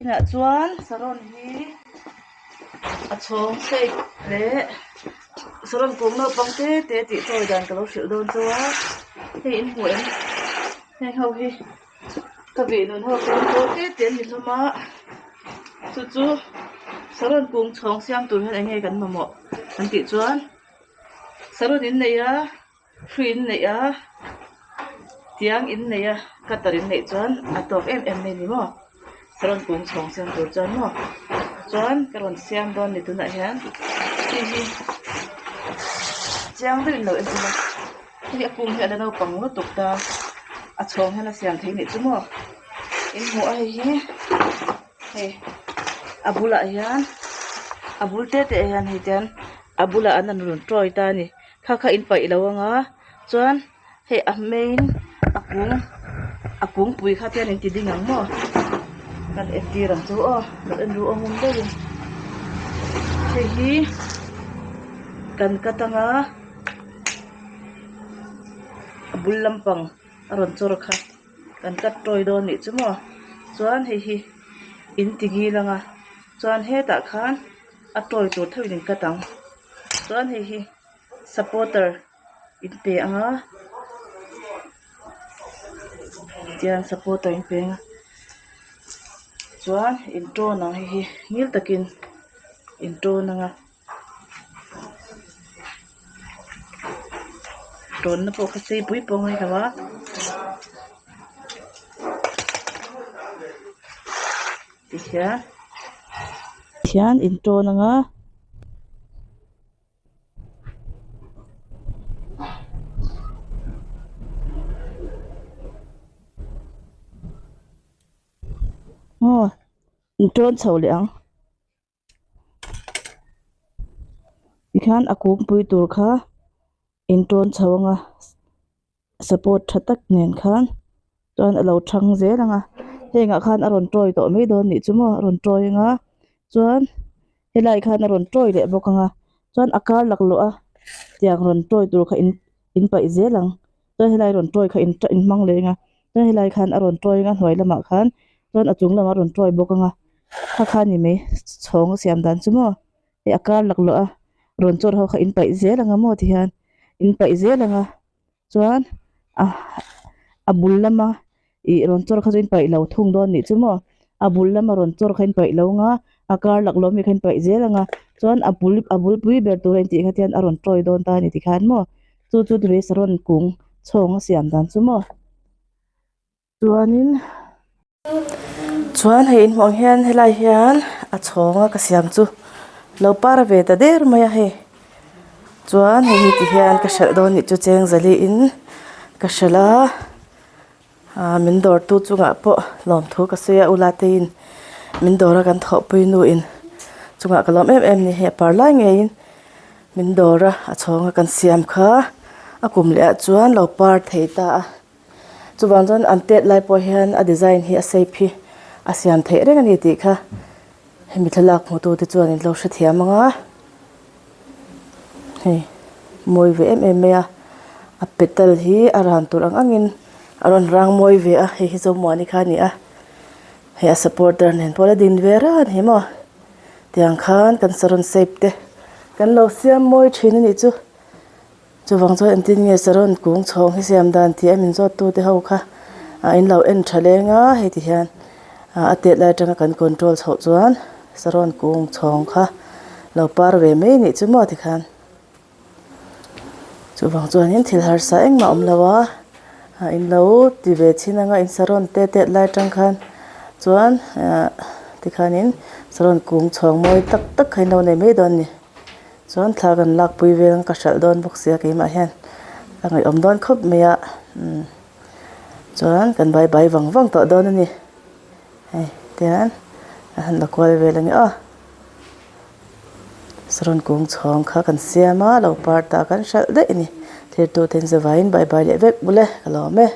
Inah chuan saron hi a chhawng shape leh saron kung naupang te te tih chawi dan ka lo hrilh dawn chu a hei in hmu em heng ho hi ka vih nun ho chuan pawl te te an ni hlawm a chu chu saron kung chhawng siam tur hian eng nge kan mamawh an tih chuan saron in nei a. Hrui in neih a, tiang in neih a, cutter in neih chuan a tawk em em mai ni maw? Saron kung chhawng siam tur chuan maw? Chuan ka rawn siam dawn ni tunah hian hei hi chiang deuhin lo en ila hei a kung hi a la naupang lutuk ta a chhawng hian a siam thei nih chu maw? In hmuh a hei hi hei a bulah hian a bul te te ah hian hei tian a bulah an rawn tawi ta a ni. Kha kha in paih lo anga chuan hei a main a kung a kungpui kha te an inti ding ang maw kan entir ang chu aw lo en ru awm awm deuhin hei hi kan cut anga a bul lampang a rawn chawr kha kan cut tawi dawn nih chu maw chuan hei hi in ti ngil anga chuan hetah khan a tawi tur theuhin in cut ang. Chuan hei hi supporter in pe ang a tiang supporter in pe ang a chuan in tawn ang hei hi ngil takin in tawn ang a tawnna pawh kha sei pui pawh a ngailo a. Tikhian khian in tawn ang a. Aw in tawn chho leh ang tikhian a kungpui tur kha in tawn chho ang a support tha tak nen khan chuan a lo thang zel ang a hengah khan a rawn tawi tawh mai dawn nih chu maw a rawn tawi ang a chuan helai khan a rawn tawi leh bawk ang a chuan a kar laklawh a tiang rawn tawi tur kha in in paih zel ang chuan helai rawn tawi kha in in hmang leh ang a chuan helai khan a rawn tawi ang a hnuai lamah khan chuan a chung lamah a rawn tawi bawk ang a kha kha a ni mai chhawng a siam dan chu maw hei a kar laklawh a rawn chawr ho kha in paih zel ang a maw tihian in paih zel ang a. Chuan a a bul lama ih rawn chawr kha chu in paih lo thung dawn nih chu maw a bul lama rawn chawr kha in paih lo ang a a kar laklawh ami kha in paih zel ang a chuan a bul a bulpui ber tur a intih kha hian a rawn tawi dawn ta a ni tikhan maw chu chu tui saron kung chhawng a siam dan chu maw. Chuanin chuan hei inhmuh ang hian helai hian a chhawng a ka siam chu lo par ve ta der mai a hei chuan hei hi tihian ka hralh dawn nih chu cheng zali in ka hralh a ah min dawr tu chungah pawh lawmthu ka sawi a ula te in min dawr a kan thawhpui nu in chungah ka lawm em em a ni hei a par lai ngeiin min dawr a a chhawng a kan siam kha a kum leh ah chuan lo par thei ta a. Chuvang chuan an tet lai pawh hian a design hi a shape hi a siam theih reng a ni tih kha hemi thlalak hmu tu te chuan in lo hrethiam ang a hei mawi ve em em mai a a petal hi a ran tur ang ang in a rawn rang mawi ve a hei hi Zomuani kha a ni a hei a supporter nen pawh a la din ve ran hi maw tiang khan kan saron shape te kan lo siam mawi thin a nih chu. Chuvang chuan engtin nge saron kung chhawng hi siam dan tih a min zawt tu te ho kha ah in lo en tha leng a hei ti hian ah a tet lai atanga kan control chhoh chuan saron kung chhawng kha lo par ve mai nih chu maw tikhan chuvang chuanin thil harsa engmah a awm lo a ah in lo ti ve chhin anga in saron te tet lai atang khan chuan ah tikhanin saron kung chhawng mawi tak tak kha in lo nei mai dawn a ni. Chuan thla kan lakpui vel ang ka hralh dawn bawk sia keimah hian a ngaihawm dawn khawp mai a umm chuan kan bye bye vang vang tawh dawn a ni hei tihian a han la kual vel a ni aw saron kung chhawng kha kan siam a lo par ta kan hralh daih a ni thirtute in zavaiin bye bye leh vek bul e ka lawm e.